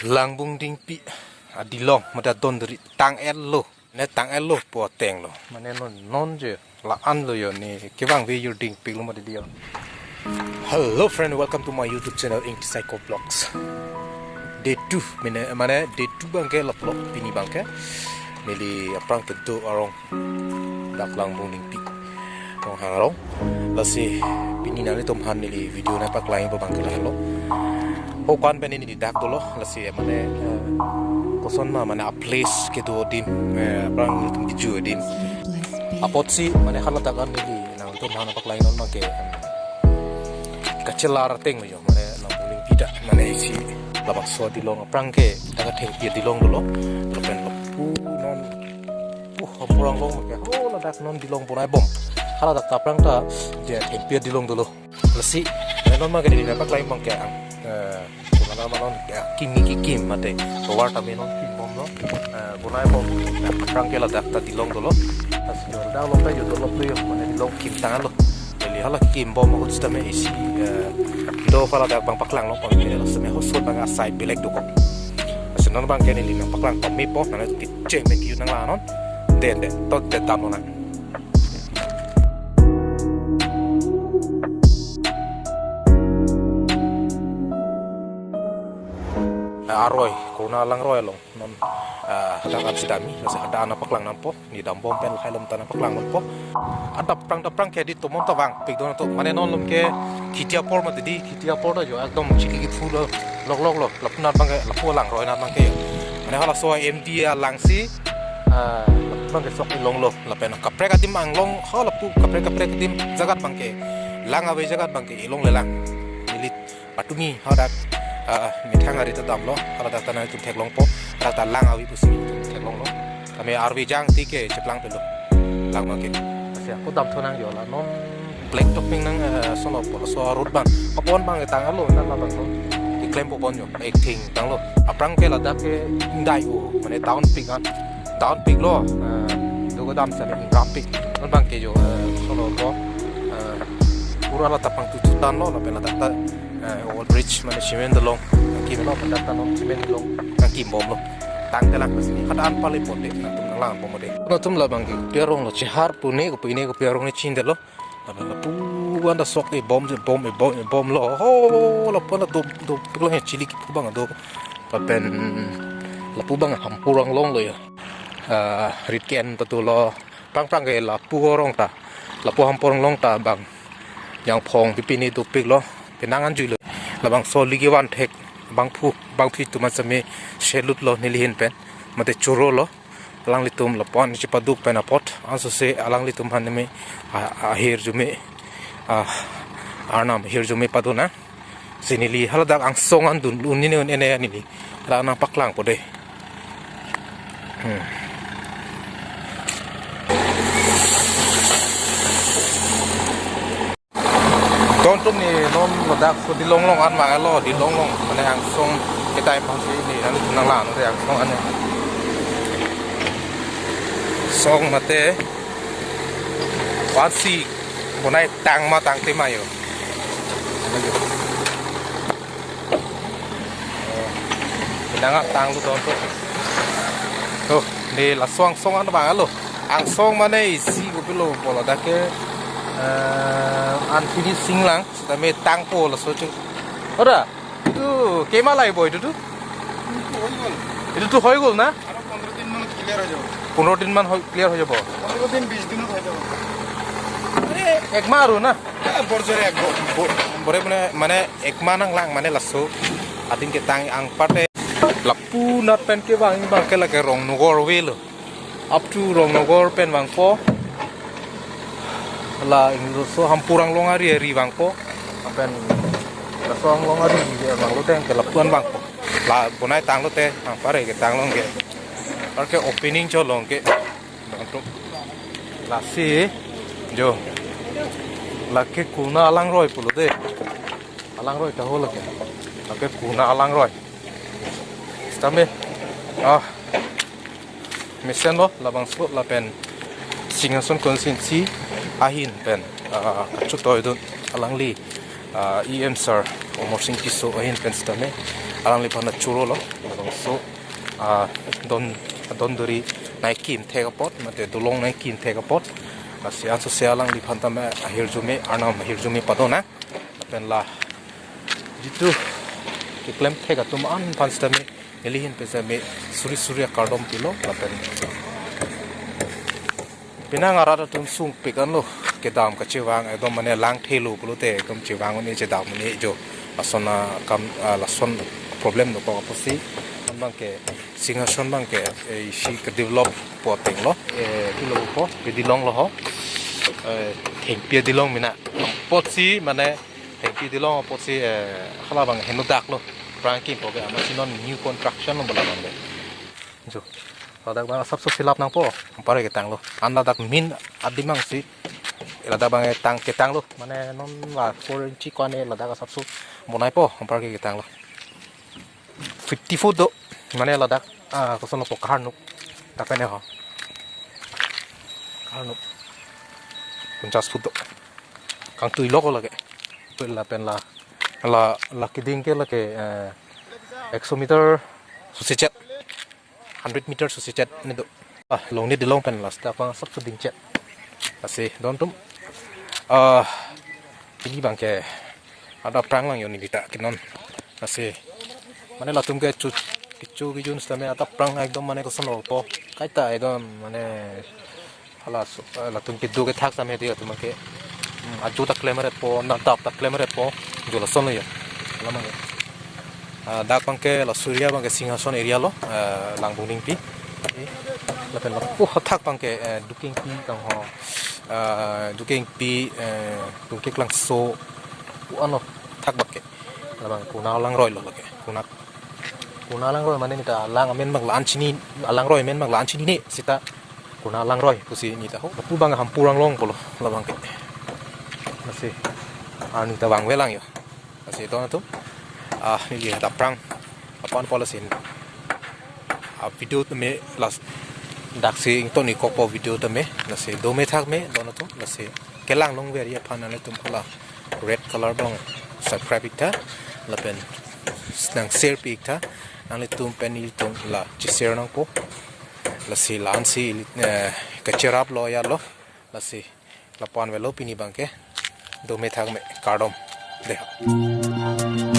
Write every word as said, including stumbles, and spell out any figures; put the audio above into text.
Langbung Dingpi adilong mate adon duri tang-etlo. Ne tang-etlo pu atenglo. Mane non non je la-anlo yo, ne kevangve jor dingpiklo mate diyo. Hello friend, welcome to my YouTube channel Ingti Saiko Vlogs. Day two, mane, mane day two abangke lapulo pini abangke. Neli aphrang kedo arong dak Langbung Dingpi, Ronghang arong. Lasi pini nanglitum aphan neli video nangpaklangpo abangke lahelo. Ho ko-an pen neli dak dolo, lasi mane, eh, koson ma mane a-place kedo adim, eh, aphrang nelitum kiju adim. Apotsi mane haladak an neli nanglitum aphan nangpaklang non abangke, em, kachelar atenglo yo, mane Langbung Dingpi ta mane isi labangso adilong aphrang ke dak athengpi adilong dolo. Lapen lapu non, uh, Hampur Anglong ke, ho ladak non dilong bonai bom. Haladak ta aphrang ta dia athengpi adilong dolo. Lasi, eh, non abangke neli nangpaklangpo abangke ang, eh, kumana ma non, eh, kimi kekim mate, tovar tame non kimbomlo. Eh, bonai bom, eh, aphrang ke ladak ta dilong dolo. Lasi jo ladak along ta jo dolo pu yo, mane dilong kimtanglo. Neli hala kimbom ahut sitame isi, eh, do haladak abang paklanglo pame, lasi me hosot abang asai belek dokok. Lasi non abangke neli nangpaklang pamepo, nang kecheng pen kejut nanglang non. Den de, to de damlo nang. Eh, aroi, Kurna alangroi along non, eh, hadak an si dam-i, lasi hadak an nangpaklang nangpo, neli dambom pen lahai along ta nangpaklang nangpo. Adap aphrang, adap aphrang ke di tomon ta vangpik do nangtum, mane non along ke kheti apor mati di, kheti apor ta jo ekdom chili kiphu lo, lok lok lo, lapu anat abangke, lapu alangroi anat abangke yo. Mane halaso M D alangsi, eh, lapu abangke sok ilonglo, lapen kaprek adim anglong, ho lapu kaprek kaprek adim jagat abangke, lang ave jagat abangke ilongle lang. Neli patumi hadak, ah, methang ari ta damlo, haladak ta nangtum theklongpo, hadak ta lang ave pusi nangtum theklonglo. Tame arve jang ti ke cheplang pelo. Lang abangke. Asia, ko damthu nang yo la non black topping nang, eh, solo po, so road abang. Apon abang tanglo, nang labang lo. Keklempo pon yo, acting tanglo. Aphrang ke ladak ke indai o, mane down peak an. Down peak lo, eh, do ko dam sa le ingrap peak. Non abangke jo, eh, solo po, eh, pura la tapang tututan lo, lapen ladak ta, eh, old bridge mane cement along. Nangkimlo, ladak ta non cement along nangkimbomlo. Tangte lang ke sini, hadak an pale ponde, nangtum nanglang pon mode. Nangtum labangke kopi arong lo, Chehar pu ne, kopi ne, kopi arong ne chinidetlo. Lapen lapu an ta sok ibom, ibom, ibom, ibomlo. Ho, lapu an ta dop, dopiklo he, chili kiphu abang do. Lapen lapu abang Hampur Anglong lo ya. Ah, rit ke-en patulo. Aphrang aphrang ke lapu arong ta, lapu Hampur Anglong ta abang jangphong pipine dopiklo, penang anjui lo. Labangso ligi van thek, bangphu, bangphi atum an sitame selut lo neli ahin pen, mate choro lo. Alanglitum lapu an chepaduk pen apot, ansose alanglitum aphan neme, ah, ahirjume, ah, Arnam ahirjume pado nang. Si neli haladak angsong an dun un nini un ene neli. Hala nangpaklangpo de. Hmm. Don atum ne non ladak so dilong long an ma lo, dilong long mane angsong ketai pangsi ne nang nanglang de angsong an. Song mate pasi bonai tang ma tangte ma yo. Nang tanglo don atum. Oh, ne laso angsong an abang lo. Angsong mane isi kopilo pulo dak ke, eh, unfinishing lang, sitame tangpo laso cheng. Ora, itu kema lai boy itu tu? Itu tu hoi gol na? আরো পনেরো দিন মানত ক্লিয়ার হয়ে যাবে। পনেরো দিন মান হই, ক্লিয়ার হয়ে যাব। পনেরো দিন, বিশ দিনত হয়ে যাবে। আরে, এক মাহ আৰু না? হ্যাঁ, বড় জোরে এক বছর। Bo-, bore mane, mane ek ma nanglang mane laso. Adin ketang angpate. Lapu anat pen kevang abangke lake Rongnogor ave lo. Up to Rongnogor pen vangpo. La ingso Hampur Anglong ari ari vangpo. Lapen laso Anglong ari vanglo teng ke lapu an vangpo. La bonai tanglo te, angpare ketanglo ke. Arke opening cholong ke. Lasi, jo. Lake Kurna alangroi pulo de. Alangroi ta ho lake. Lake Kurna alangroi. Sitame, ah, mesenlo labangso lapen Singhason constituency ahin pen, ah, kachotoi dun alangli, ah, E M sir Amarsing Tisso ahin pen sitame Alangliphan ta choro lo, labangso, ah, don, don duri nangkim thek apot, mate dolong nangkim thek apot. Lasi ansose alangliphan tame ahirjume, Arnam ahirjume padona. Lapen la jitu keklem thek atum an aphan sitame neli ahin pen sitame suri suri akardom pilo, lapen penang arat atum sungpik anlo, kedam kachevang, ekdom mane lang thelo pulote ekdom chevang un-e chedam un-e jo. Lason akam, ah, lason problem dokok apotsi, an abangke Singhason abangke, eh, isi kedevelop po ateng lo, eh, pilo po, pedilong lo ho, eh, thengpi adilong mena. Apotsi mane thengpi adilong apotsi, eh, hala abang henodak lo, aphrang kimpo ke, amatsi non new construction lo bala abang ke. Jo. Ladak abang asapso silap nangpo, anparke ketanglo. An ladak min adim angsi, ladak abang tang ketanglo. Mane non la four inchi ko-an ladak asapso bonaipo, anparke ketanglo. Fifty foot do, mane ladak, ah, koson po, kaharnuk. Tapene ho. Kaharnuk. Ponchas foot do. Kangtui lo ko lake. Lapen la, la, la keding ke lake, eh, ekso meter sosechet. Hundred meter sosechet ne do. Ah, longnit dilong pen lasi abang asapso dingchet. Lasi don atum. Ah, pini abangke adap aphrang lang yo neli ta ke non. Lasi mane latum ke chu, kecho kejun sitame adap aphrang ekdom mane koson lo po. Kaita ekdom mane halaso, eh, latum kedo kethak sitame di latum ke, hmm, ajo ta klemret po, natap ta klemret po, jo lason lo ya. Hala abang ke. Ah, dak abangke la Surya abangke Singhason area lo, eh, Langbung Ningpi. Eh, lapen lapu athak abangke, eh, Dukengpi tang ho, eh, Dukengpi, eh, Dungkeklangso, pu ano thak abangke. Labang Kona Langroi lo lake. Kona, Kona Langroi mane neta lang amen abang la-an chini, Langroi amen abang la-an chinine seta Kona Langroi pusi neta ho. Lapu abang Hampur Anglong pulo labangke. Lasi, ah, neta vangve lang yo. Lasi don atum. Ah, neli adap aphrang. Aphan pulo lasi. Ah, video tame lasi daksi ington-ikpo video tame. Lasi dome thakme don atum. Lasi kelang longver aphan nanglitum hala red color abang subscribe iktha. Lapen nang share pi iktha. Nanglitum pen ilitum la che-share nangpo. Lasi la-ansi, eh, kacherap lo ya lo. Lasi lapu-an avelo pini abangke. Dome thakme, kardom. Dei.